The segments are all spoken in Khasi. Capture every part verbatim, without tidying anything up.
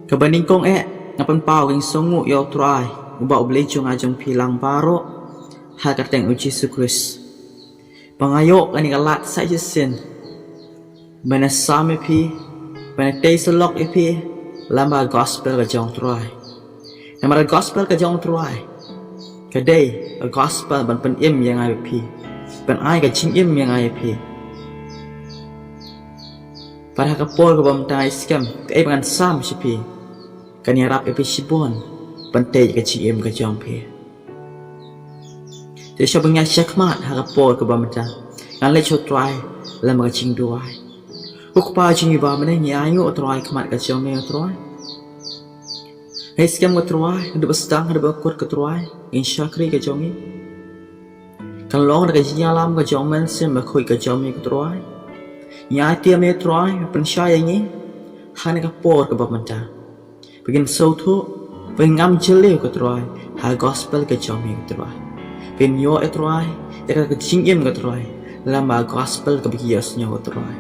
Kaba nyngkong eh, nga pynpaw ka jingsngewnguh ïa U Trai, uba U Blei jong nga jong phi lang baroh, ha ka kyrteng U Jisu Khrist. Ba nga ïoh kane ka lad sa shisien ban ïasam ïa phi, ban ïatei syllok ïa phi lyngba ka gospel ka jong U Trai. Namar ka gospel ka jong U Trai ka dei ka gospel ban pynim ïa nga ïa phi, ban ai ka jingim ïa nga ïa phi. Bad ha ka por kaba mynta nga skhem kaei ba ngan sam sha phi kan ïarap ïa phi shibun ban tei ïa ka jingim ka jong phi. Te sha ba ngi ïa shakmat ha ka por kaba mynta, ngan leit sha U Trai lyngba ka jingduwai. Ko Kpa jong ngi ba mynne, ngi ainguh, Trai, ha khmat ka jong me, Trai. Ngi skhem, ko Trai, haduh ba sdang haduh ba kut, ko Trai, ngin shakri ka jong ngi. Kan long da ka jingïalam ka jong U Mynsiem Bakhuid ka jong me, ko Trai. Ngi aiti ïa me, Trai, pynshai ïa ngi ha kane ka por kaba mynta. Ba ngin sngewthuh, ba ngin ngam jylliew, ko Trai, ha ka gospel ka jong me, ko Trai. Ba ngin ïoh, ko Trai, ïa ka jingim, ko Trai, lyngba ka gospel kaba ngi ïohsngew, ko Trai.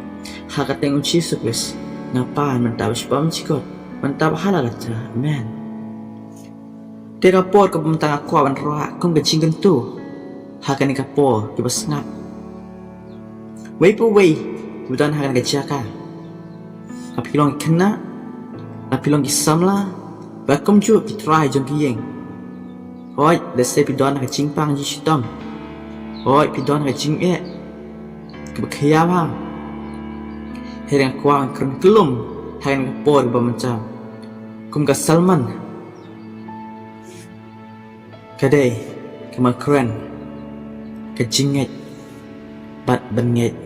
Ha ka kyrteng U Jisu Khrist nga pan mynta bad shibun shikatdei, mynta bad ha la ka jong. Amen. Te ha ka por kaba mynta nga kwah ban rah kum ka jingkyntu ha kane ka por kaba sngap. Wei pa wei kiba don ha kane ka jaka, la phi long ki khynnah, la phi long ki samla, bad kumjuh ki trai jong ki ïing. Hooid, lehse phi don ha ka jingpang jingshitom. Hooid, phi don ha ka jingeh kaba khia bha. Hynrei nga kwah ban kren kyllum ha kane ka por kaba mynta kum ka sermon. Ka dei kaba kren ka jingngeit bad ban ngeit.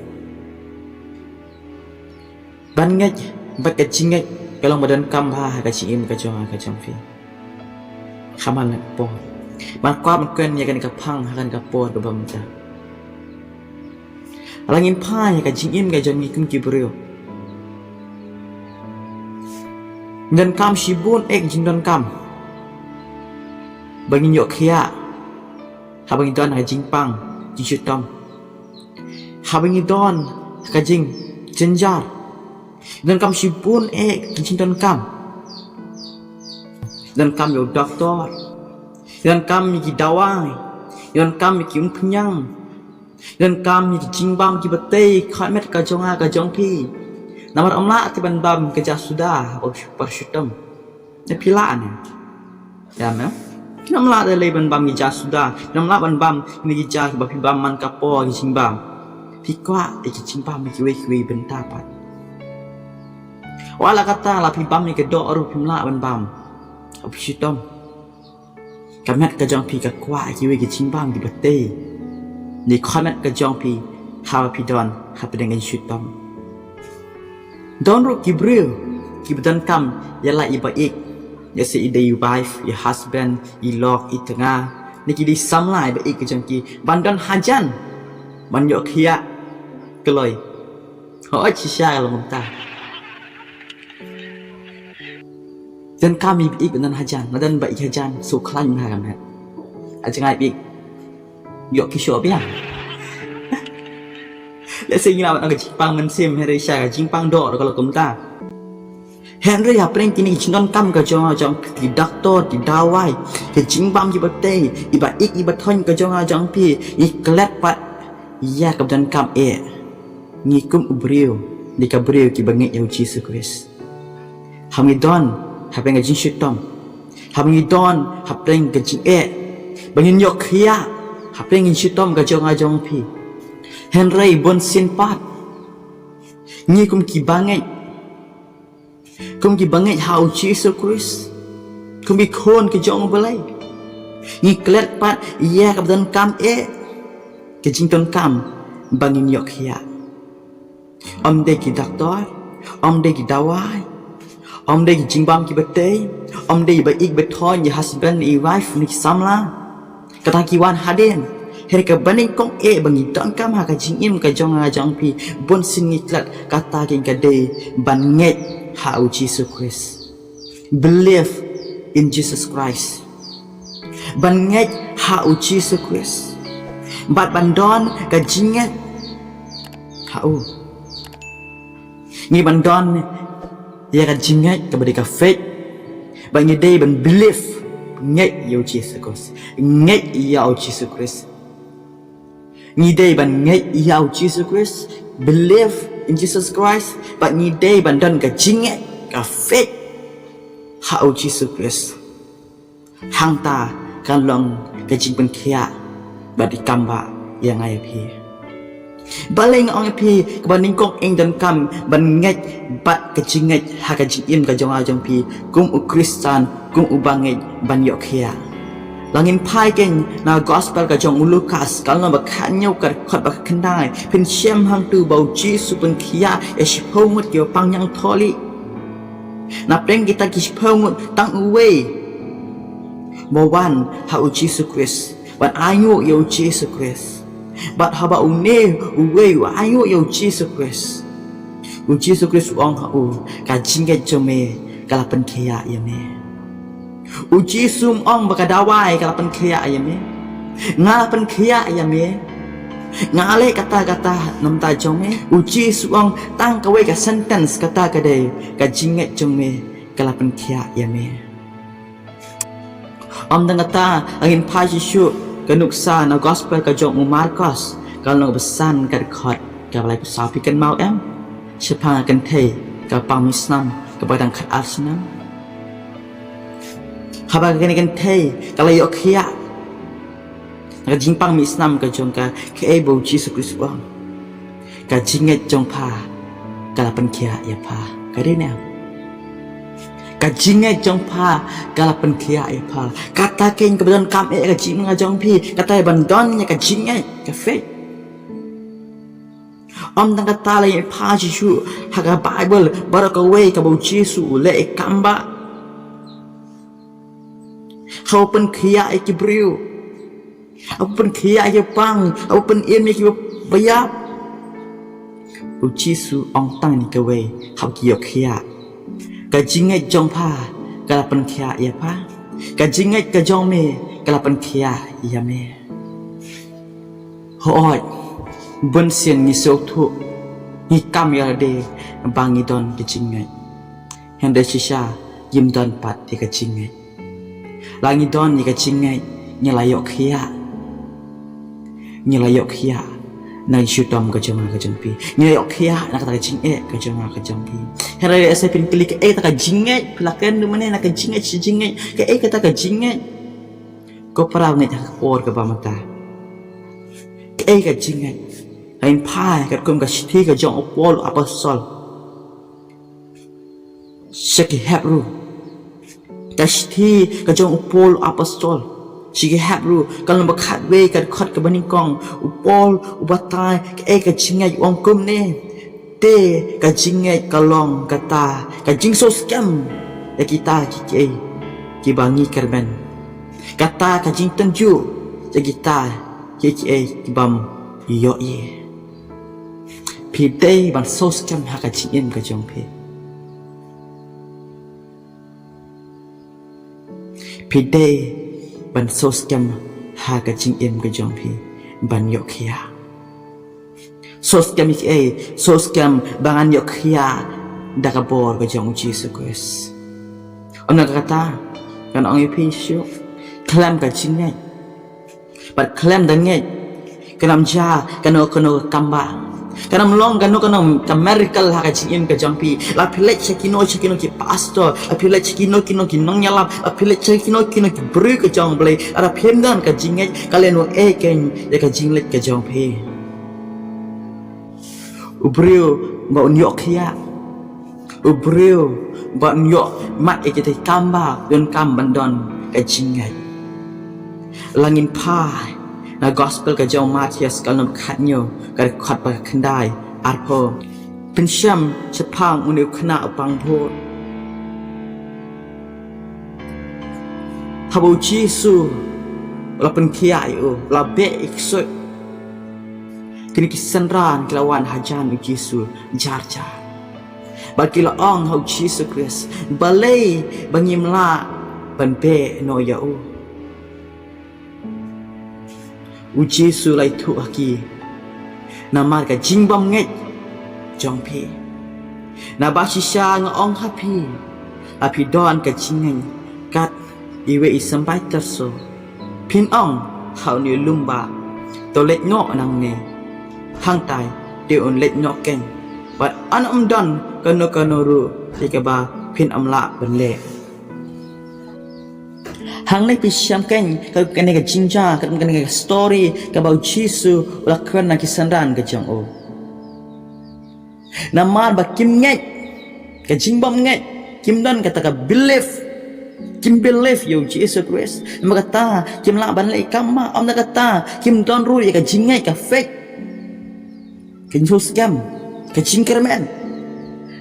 Ban ngeit bad ka jingngeit ka long ba donkam bha ha ka jingim ka jong nga ka jong phi. Khamtam ka por, ban kwah ban kren ïa kane ka phang ha kane ka por kaba mynta. Lada ngin phai ïa ka jingim ka jong ngi kum ki briew, ngi donkam shibun eh ka jingdonkam ba ngin ïoh khiah haba ngi don ha ka jingpang jingshitom, haba ngi don ha ka jingjynjar. Ngi donkam shibun eh ka jingdonkam. Ngi donkam ïa u doktor, ngi donkam ïa ki dawai, ngi donkam ïa ki umphniang, ngi donkam ïa ki jingbam kiba tei khadmet ka jong nga ka jong phi. Namar ym lah te ban bam ka ja suda ha u por shitom. Ne phi lah ne? Ïa me? Phin ym lah te lei ban bam ki ja suda, phin ym lah ban bam kine ki ja kiba phi bam man ka por, ki jingbam. Phi kwah ïa ki jingbam ïa kiwei kiwei bynta pat. Wat la katta, la phi bam ïa ka doh ruh phim lah ban bam ha u por shitom. Ka met ka jong phi ka kwah ïa kiwei ki jingbam kiba tei na ka met ka jong phi haba phi don hapdeng ka jingshitom. Don ruh ki briew kiba donkam ïa la i ba ïeit, ïa se i dei i wife, i husband, i lok, i tnga, ne ki dei samla i ba ïeit ka jong ki, ban don hajan ban ïoh khiah kloi. Hooid, shisha ka long kumta. Donkam i ba ïeit ban don hajan, la don ba ïeit hajan, shu khlaiñ bha ka met. A jngai ba ïeit ïoh ki shoh biang. Lehse ngi lah ban ong ka jingpang mynsiem, hynrei shisha ka jingpang doh ruh ka long kumta. Hynrei hapdeng kine ki jingdonkam ka jong nga jong phi, ki doktor, ki dawai, ki jingbam kiba tei, i ba ïeit i ba thoiñ ka jong nga jong phi, ngi klet pat ïa kaba donkam eh. Ngi kum u briew, ngi ka briew kiba ngeit ïa u Jisu Khrist. Haba ngi don hapdeng ka jingshitom, haba ngi don hapdeng ka jingeh, ba ngin ïoh khiah hapdeng ka jingshitom ka jong nga jong phi. Hynrei bunsien pat ngi kum kiba ngeit, kum kiba ngeit ha u Jisu Khrist, kum ki khun ki jong u Blei, ngi klet pat ïa kaba donkam eh, ka jingdonkam ba ngin ïoh khiah. Ym dei ki doktor, ym dei ki dawai, ym dei ki jingbam kiba tei, ym dei i ba ïeit ba thoiñ, i husband, i wife, ne ki samla. Kata ki wan hadien. Hynrei kaba nyngkong eh ba ngi donkam ha ka jingim ka jong nga jong phi, bunsien ngi klet, kata kein ka dei ban ngeit ha u Jisu Khrist. Believe in Jesus Christ. Ban ngeit ha u Jisu Khrist. Bad ban don ka jingngeit ha u. Ngi ban don ïa ka jingngeit kaba dei ka faith, Ba ngi dei ban believe, ngeit ïa u Jisu Khrist. Ngeit ïa u Jisu Khrist. Ngi dei ban ngeit ïa u Jisu Khrist, believe in Jesus Christ, ba ngi dei ban don ka jingngeit, ka faith ha u Jisu Khrist. Hangta kan long ka jingpynkhiah bad i kam ba ïa nga ïa phi. Balei nga ong ïa phi, kaba nyngkong ïa ngi donkam ban ngeit bad ka jingngeit ha ka jingim ka jong nga jong phi kum u Khristan, kum uba ngeit ban ïoh khiah. La ngin phai kein na gospel ka jong u Lukas, ka lynnong ba khathynñiew, ka dkhot ba khyndai, phin shem hangtu ba u Jisu pynkhiah ïa shiphew ngut kiba pang ñiangthohlieh. Na pdeng kita ki shiphew ngut tang uwei ba wan ha u Jisu Khrist, ban ainguh ïa u Jisu Khrist. Bad haba une uwei u ainguh ïa u Jisu Khrist, u Jisu Khrist u ong ha u, ka jingngeit jong me ka la pynkhiah ïa me. U Jisu um ong ba ka dawai ka la pynkhiah ïa me. Nga la pynkhiah ïa me. Nga leh kata kata na bynta jong me. U Jisu u ong tang kawei ka sentence, kata ka dei, ka jingngeit jong me ka la pynkhiah ïa me. Ym tang kata, la ngin phai shuh shuh ka nuksa na gospel ka jong u Markos, ka lynnong ba san, ka dkhot kaba laiphew saw, phi kynmaw em? Shaphang ka kynthei kaba pang mih snam kaba dang khatar snem. Haba kane ka kynthei ka la ïoh khiah na ka jingpang mih snam ka jong ka, kaei ba u Jisu Khrist u ong? Ka jingngeit jong pha ka la pynkhiah ïa pha. Ka dei ne em? Ka jingngeit jong pha ka la pynkhiah ïa pha. Kata kein kaba donkam eh ka jingim ka jong phi. Kata ban don ïa ka jingngeit, ka faith. Ym tang kata, la ngin phai shuh shuh ha ka Baibl baroh kawei kaba u Jisu u leh ïa i kam ba, haba u pynkhiah ïa ki briew, haba u pynkhiah ïa ki pang, haba u pynim ïa kiba ïap. U Jisu u ong tang ïa kawei, haba ki ïoh khiah. Ka jingngeit jong pha ka la pynkhiah ïa pha. Ka jingngeit ka jong me ka la pynkhiah ïa me. Hooid, bunsien ngi sngewthuh, ngi kam ïa lade ba ngi don ka jingngeit. Hynrei shisha ngim don pat ïa ka jingngeit. La ngi don ïa ka jingngeit, ngi la ïoh khiah. Ngi la ïoh khiah na ka jingshitom ka jong nga ka jong phi. Ngi la ïoh khiah na kata ka jingeh ka jong nga ka jong phi. Hynrei lehse phin kylli, kaei kata ka jingngeit? Phi la kren mynne na ka jingngeit, shi jingngeit. Kaei kata ka jingngeit? Ko para ngeit ha ka por kaba mynta, kaei ka jingngeit? Ngin phai katkum ka shithi ka jong u Paul u apostol sha ki Hebru. Ka shithi ka jong u Paul u apostol sha ki Hebru, ka lynnong ba khatwei, ka dkhot kaba nyngkong, u Paul u batai kaei ka jingngeit, u ong kumne: Te ka jingngeit ka long kata ka jingsngewskhem ïa kita kiei kiba ngi kyrmen, kata ka jingtynjuh ïa kita kiei kiei kibym ïohi. Phi dei ban sngewskhem ha ka jingim ka jong phi. Phi dei ban sngewskhem ha ka jingim ka jong phi ban ïoh khiah. Sngewskhem ïa kiei? Sngewskhem ba ngan ïoh khiah da ka bor ka jong u Jisu Khrist. Ym tang kata, ngan ong ïa phi shuh, khlem ka jingngeit bad khlem da ngeit, kan ym jia kano kano ka kam ba, kan ym long kano kano ka miracle ha ka jingim ka jong phi. La phi leit sha kino sha kino ki pastor, la phi leit sha kino kino ki nongïalap, la phi leit sha kino kino ki briew ka jong U Blei, lada phim don ka jingngeit, ka liang ei kein ïa ka jingleit ka jong phi? U briew ba un ïoh khiah, u briew ba un ïoh mad ïa kita ki kam ba donkam ban don ka jingngeit. La ngin phai na gospel ka jong u Mathaios, ka lynnong ba khathynñiew, ka dkhot ba khyndai, arphew. Pynshem shaphang une u khynnah u pang vote. Haba u Jisu u la pynkhiah ïa u, u la beh ïa ki ksuid, kine ki synran ki la wan hajan u Jisu jar jar, bad ki la ong ha u Jisu Khrist, balei ba ngim lah ban beh noh ïa u? U Jisu u la ïathuh ha ki, namar ka jingbymngeit jong phi. Naba shisha nga ong ha phi, Lada phi don ka jingngeit kat iwei i symbai terso, phin ong ha une u lum ba, to leit noh nangne, hangtai te un leit noh keiñ. Bad yn ym don kano kano ruh ïa kaba phin ym lah ban leh. Hangne phi shem keiñ ka, kane ka jingjia, ka, kane ka story kaba u Jisu u la kren na ki synran ka jong u. Namar ba kim ngeit, ka jingbym ngeit, kim don kata ka belief, kim believe ïa u Jisu Khrist. Namar kata kim lah ban leh kam ba, ym na kata kim don ruh ïa ka jingngeit, ka faith, ka jingsngewskhem, ka jingkyrmen.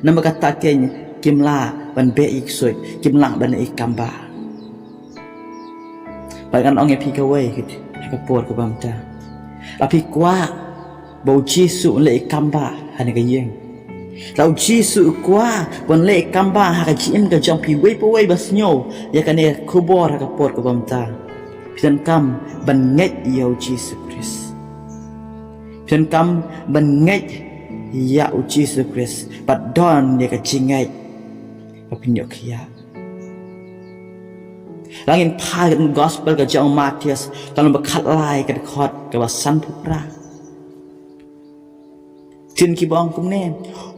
Namar kata keiñ kim lah ban beh ïa ki ksuid, kim lah ban leh kam ba. Bad ngan ong ïa phi kawei ha ka por kaba mynta. Lada phi kwah ba u Jisu un leh kam ba ha kane ka ïing, lada u Jisu u kwah ban leh kam ba ha ka jingim ka jong phi, wei pa wei ba sngew ïa kane ka khubor ha ka por kaba mynta, phi donkam ban ngeit ïa u Jisu Khrist. Phi donkam ban ngeit ïa u Jisu Khrist bad don ïa ka jingngeit ba phin ïoh khiah. Lada ngin phai ha ka gospel ka jong u Mathaios, ka lynnong ba khatlai, ka dkhot kaba sanphew phra. Ktien kiba ong kumne: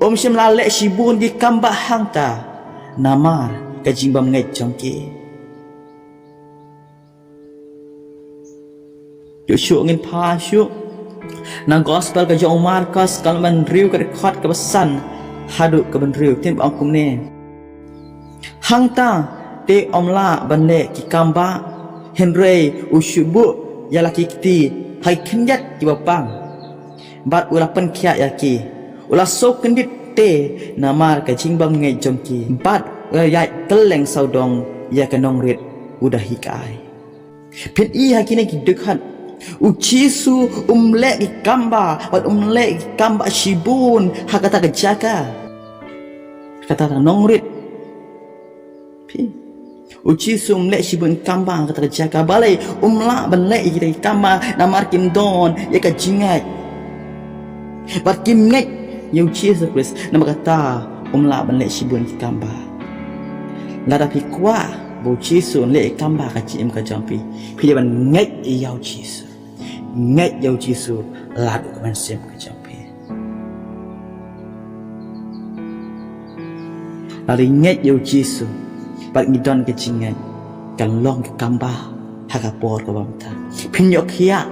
Um shym la leh shibun ki kam ba hangta, namar ka jingbym ngeit jong ki. Ïoh shuh, ngin phai shuh na gospel ka jong u Markos, ka lynnong ba hynriew, ka dkhot kaba san haduh kaba hynriew. Ktien ba ong kumne: Hangta te um lah ban leh ki kam ba, hynrei u shu buh ïa la ki kti ha ki khyndiat kiba pang, bad u la pynkhiah ïa ki. U la sngewkyndit te namar ka jingbym ngeit jong ki, bad u la ïaid kylleng sawdong ïa ka nongrit u da hikai. Phin i ha kine ki dkhot, u Jisu um leh ki kam ba, bad um leh ki kam ba shibun ha kata ka jaka, kata ka nongrit. Phi, u Jisu um leh shibun kam ba ha kata ka jaka. Balei? Um lah ban leh ïa kita ki kam ba namar kim don ïa ka jingngeit. Bad kim ngeit ïa u Jisu Khrist, namar kata um lah ban leh shibun ki kam ba. Lada phi kwah ba u Jisu un leh ki kam ba ha ka jingim ka jong phi, phi dei ban ngeit ïa u Jisu. Ngeit ïa u Jisu lad u ka mynsiem ka jong phi. Lada ngi ngeit ïa u Jisu bad ngi don ka jingngeit, kan long ki kam ba ha ka por kaba mynta. Phin ïoh khiah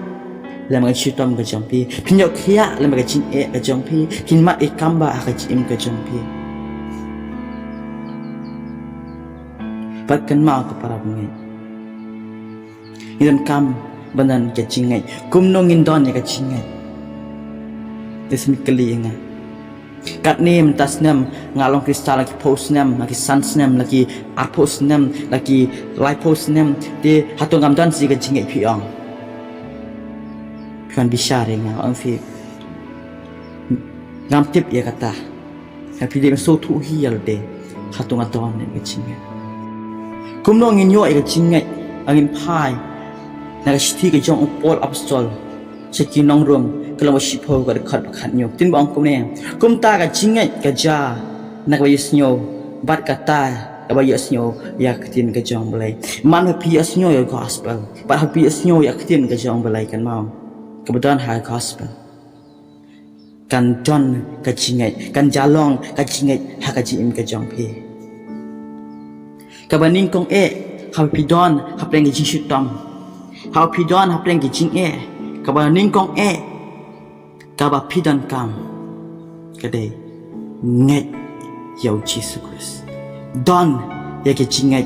lem bad ka shitom ka jong phi, phin ïoh khiah lem bad ka jingeh ka jong phi, kin mad ki kam ba ha ka jingim ka jong phi. Bad kynmaw ko para bangeit, ngi donkam ban don ka jingngeit. Kumno ngin don ïa ka jingngeit? Te sa mih kylli ïa nga. Katne mynta snem nga long Khristan la ki phew snem, la ki san snem, la ki arphew snem, la ki laiphew snem, te hato ngam don shuh ka jingngeit, phi ong? Phi wan bishar ïa nga, ong phi, ngam tip ïa kata. Nga, phi dei ban sngewthuh hi ïa lade, hato nga don ïa ka jingngeit? Kumno ngin ïoh ïa ka jingngeit? Ngin phai na ka shithi ka jong u Paul Apostol sha ki nong Rom, ka lynnong ba shiphew, ka dkhot ba khathynñiew. Ktien ba ong kumne: Kumta ka jingngeit ka jia na kaba ïohsngew, bad kata kaba ïohsngew ïa ka ktien ka jong u Blei. Man ba phi ïohsngew ïa ka gospel, bad haba phi ïohsngew ïa ka ktien ka jong u Blei, kynmaw, kaba don ha ka gospel, kan don ka jingngeit, kan jia long ka jingngeit ha ka jingim ka jong phi. Kaba nyngkong eh, haba phi don hapdeng ka jingshitom, haba phi don hapdeng ka jingeh, kaba nyngkong eh kaba phi donkam ka dei ngeit ïa u Jisu Khrist. Don ïa ka jingngeit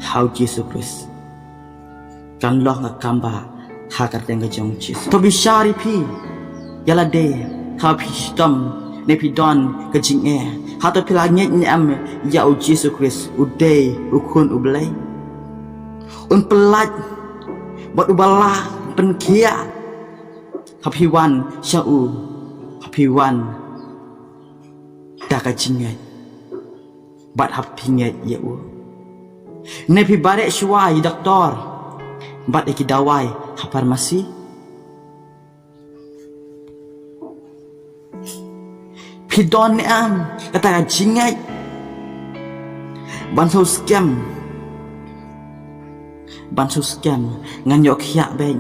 ha u Jisu Khrist, kan long ka kam ba ha ka kyrteng ka jong u Jisu. To bishar ïa phi ïa lade, haba phi shitom ne phi don ka jingeh, hato phi la ngeit ne em ïa u Jisu Khrist u dei u Khun u Blei? Un pyllait bad uba la pynkhiah ha phi wan sha u, ha phi wan da ka jingngeit bad ha phi ngeit ïa u. Ne phi bareh shuwa ïa i doktor bad ïa ki dawai ha pharmacy? Phi don ne em kata ka jingngeit? Ban sngewskhem. Ban sngewskhem. Ngan ïoh khiah beit.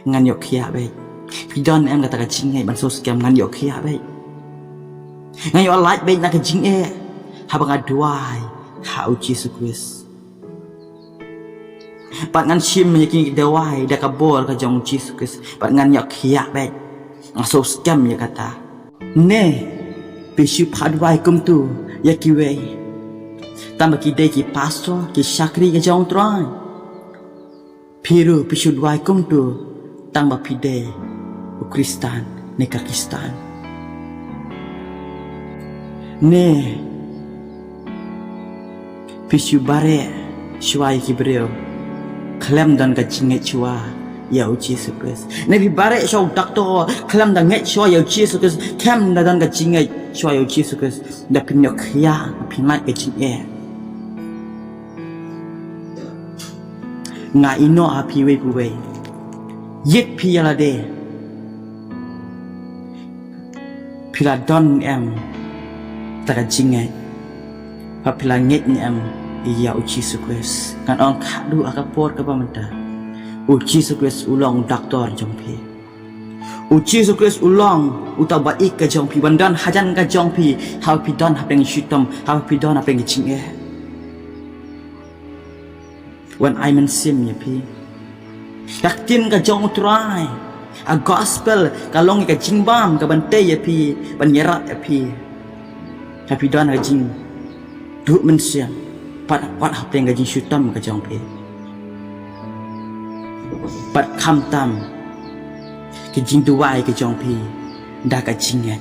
Ngan ïoh khiah beit. Phi don em kata ka jingngeit ban sngewskhem ngan ïoh khiah beit? Ngan ïoh lait beit na ka jingeh haba nga duwai ha U Jisu Khrist. Bad ngan shim ïa ki dawai da ka bor ka jong U Jisu Khrist bad ngan ïoh khiah beit. Nga sngewskhem ïa kata. Ne phi shu phah duwai kumtu ïa kiwei? Tang ba ki dei ki pastor, ki shakri ka jong U Trai. Phi ruh phi shu duwai kumtu tang ba phi dei u Khristan ne ka Khristan? Ne phi shu bareh shuwa ïa ki briew khlem don ka jingngeit shuwa ïa U Jisu Khrist? Ne phi bareh shuwa u doktor khlem da ngeit shuwa ïa U Jisu Khrist, khlem da don ka jingngeit shuwa ïa U Jisu Khrist? Da phin ïoh khiah, phin lait ka jingeh. Nga ïehnoh ha phi uwei pa uwei. Ïit phi ïa lade. Phi la don em kata ka jingngeit? Ba phi la ngeit em ïa U Jisu Khrist? Ngan ong khadduh ha ka por kaba mynta, U Jisu Khrist u long u doktor jong phi. U Jisu Khrist u long uta uba ïeit ka jong phi, ban don hajan ka jong phi haba phi don hapdeng ki shitom, haba phi don hapdeng ki jingeh. Wan ai mynsiem ïa phi. Ka ktien ka jong U Trai, a gospel, ka long ka jingbam kaban tei ïa phi, ban ïarap ïa phi. Haba phi don ka jingduh mynsiem, pat, pat hapdeng ka jingshitom ka jong phi. Bad khamtam ki jingduwai ka jong phi da ka jingngeit.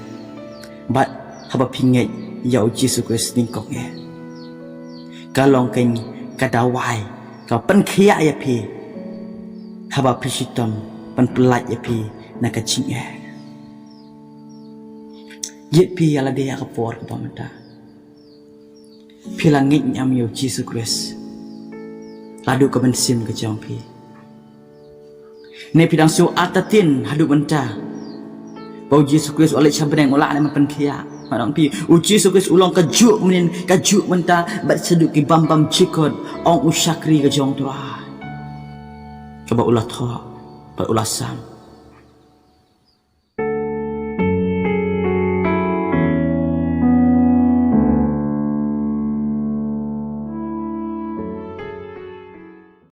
Bad haba phi ngeit ïa U Jisu Khrist nyngkong eh, ka long kein ka dawai ka pynkhiah ïa phi haba phi shitom, ban pynlait ïa phi na ka jingeh. Ïit phi ïa lade ha ka por kaba mynta. Phi la ngeit em ïa U Jisu Khrist? Naduh ka mynsiem ka jong phi. Ne phi dang shu artatien haduh mynta ba U Jisu Khrist u la leit sha bneng, u la leit ban pynkhiah? Ngan ong phi, U Jisu Khrist u long kajuh mynnin, kajuh mynta, bad shaduh ki bym bam jingkut, ong u shakri ka jong U Trai. Kaba u la thoh bad u la sam.